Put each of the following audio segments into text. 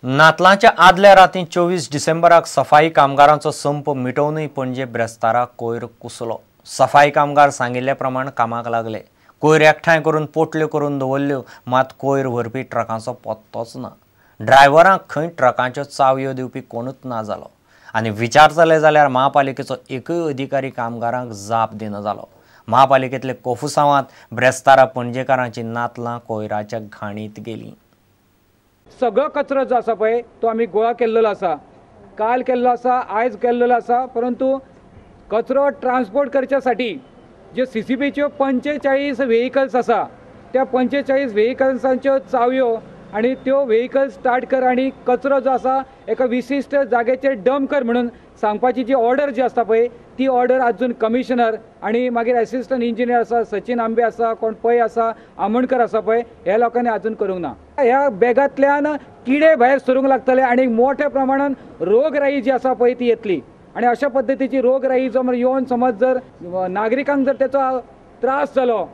नातलांच्या आदल्या राती 24 डिसेंबराक सफाई कामगारांचो संप मिटोवनूय पणजे ब्रेस्तारा कोयर कुसलो। सफाई कामगार सांगिल्ल्या प्रमाण कामाक लागले। कोयर एकठांय करून पोटल्यो करून दवरल्यो, मात कोयर व्हरपी ट्रकांचो पत्तोच ना। ड्रायव्हरांक खंय ट्रकांच्यो चावयो दिवपी कोणूच ना जालो आनी विचारतले जाल्यार महापालिकेचो एकूय अधिकारी कामगारांक जाप दिना जालो। महापालिकेंतले कोफुसांवांत ब्रेस्तारा पणजेकारांची नातलां कोयराच्या घाणीत गेली। सगळो कचरो जो आसा पळय तो आमी गोळा केल्लो आसा, काल केल्लो आसा, आयज केल्लो आसा, परंतु कचरो ट्रान्सपोर्ट करच्यासाठी जे सीसीबीच्यो 45 व्हेकल्स आसा त्या 45 व्हेकल्सांच्यो चावयो आनी त्यो व्हेकल्स स्टार्ट कर आनी कचरो जो आसा एका विशिश्ट जाग्याचेर डंप कर म्हणून सांगपाची जी ऑर्डर जी आसता पळय ती ऑर्डर अजून कमिशनर आनी मागीर एसिस्टंट इंजिनियर आसा, सचिन आंबे आसा, कोण पै आसा, आमोणकर आसा पळय, ह्या लोकांनी अजून करूंक ना। ह्या बॅगांतल्यान किडे भायर सरूंक लागतले आनी मोठ्या प्रमाणान रोगराई जी आसा पळय ती येतली आनी अशा पद्दतीची रोगराई जो येवन समज जर नागरिकांक जर तेचो त्रास जालो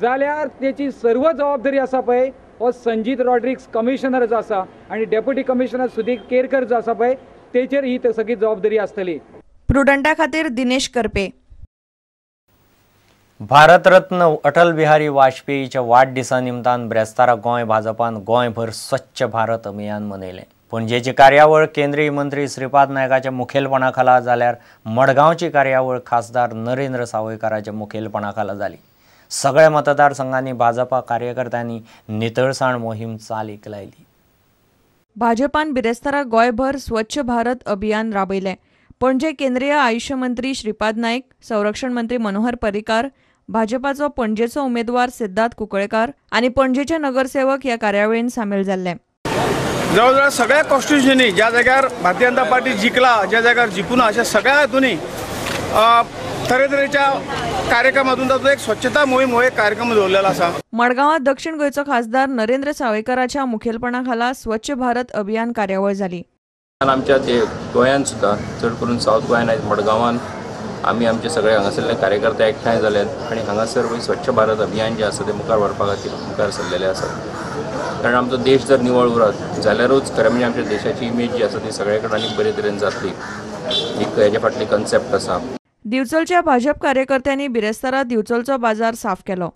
जाल्यार तेची सर्व जबाबदारी आसा पळय हो संजीत रॉड्रिक्स कमिशनर जो आसा आनी डेप्युटी कमिशनर सुधीर केरकर जो आसा पळय तेचेर ही सगळी जबाबदारी आसतली। प्रुडंटा खातीर दिनेश करपे। भारतरत्न अटल बिहारी वाजपेयीच्या वाडदिसा निमतान ब्रेस्तारा गोंय भाजपान गोंयभर स्वच्छ भारत अभियान मनयलें। पणजेची कार्यावळ केंद्रीय मंत्री श्रीपाद नायकाच्या मुखेलपणा खाला जाल्यार मडगांवची कार्यावळ खासदार नरेंद्र सावयकाराच्या मुखेलपणा खाला जाली। सगळ्या मतदारसंघांनी भाजपा कार्यकर्त्यांनी नितळसाण मोहीम चालीक लायली। भाजपान बिरेस्तारा गोंयभर स्वच्छ भारत अभियान राबयलें। पणजे केंद्रीय आयुष्य मंत्री श्रीपाद नायक, संरक्षण मंत्री मनोहर पर्रीकार, भाजपाचो पणजेचो उमेदवार सिद्धार्थ कुंकळेकार आनी पणजेचे नगरसेवक ह्या कार्यावळीन सामील जाल्ले। जवळजवळ सगळ्या कॉन्स्टिट्युशनी ज्या जाग्यार भारतीय जनता पार्टी जिखला, ज्या जाग्यार जिखूना, अशा सगळ्या हातूंनी तरेतरेच्या कार्यक्रमातून तातूंत एक स्वच्छता मोहीम हो एक कार्यक्रम दवरलेलो आसा। मडगांवात दक्षिण गोंयचो खासदार नरेंद्र सावयकाराच्या मुखेलपणा खाला स्वच्छ भारत अभियान कार्यावळ जाली। आमच्या गोंयांत सुद्दां चड करून सावथ गोंयान आयज मडगांवान आमी आमचे सगळे हांगासरले कार्यकर्ते एकठांय जाल्यात आनी हांगासर स्वच्छ भारत अभियान जें आसा तें मुखार व्हरपा खातीर मुखार सरलेले आसात। कारण आमचो देश जर निवळ उरत जाल्यारूच खरें म्हणजे आमच्या देशाची इमेज जी आसा ती सगळे कडेन आनी बरे तरेन जातली, एक हेजे फाटली कन्सेप्ट आसा। दिवचलच्या भाजप कार्यकर्त्यांनी बिरेस्तारा दिवचलचो बाजार साफ केलो।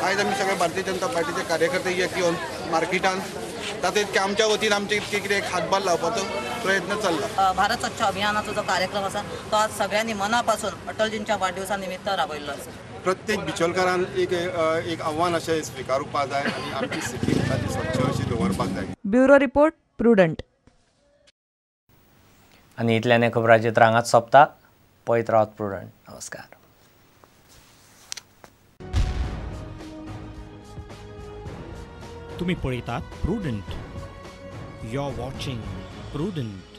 आयज आमी सगळे भारतीय जनता पार्टीचे कार्यकर्ते येवन मार्केटान तातूंत आमच्या वतीन आमचे इतके कितें हातभार लावपाचो प्रयत्न चल्ला। भारत स्वच्छ अभियानाचो जो कार्यक्रम आसा तो आज सगळ्यांनी मनापासून अटलजींच्या वाडदिवसा निमित्त राबयल्लो आसा। प्रत्येक बिचोलकारान एक एक आव्हान अशें स्विकारुपाक जाय आनी आमची सिटी ताची स्वच्छ अशी दवरपाक जाय। Bureau report, Prudent. आनी इतल्यान खबरांचे रांगात सोंपता। पळयत रावत प्रुडंट। नमस्कार। तुम्ही पळयतात Prudent. You are watching Prudent.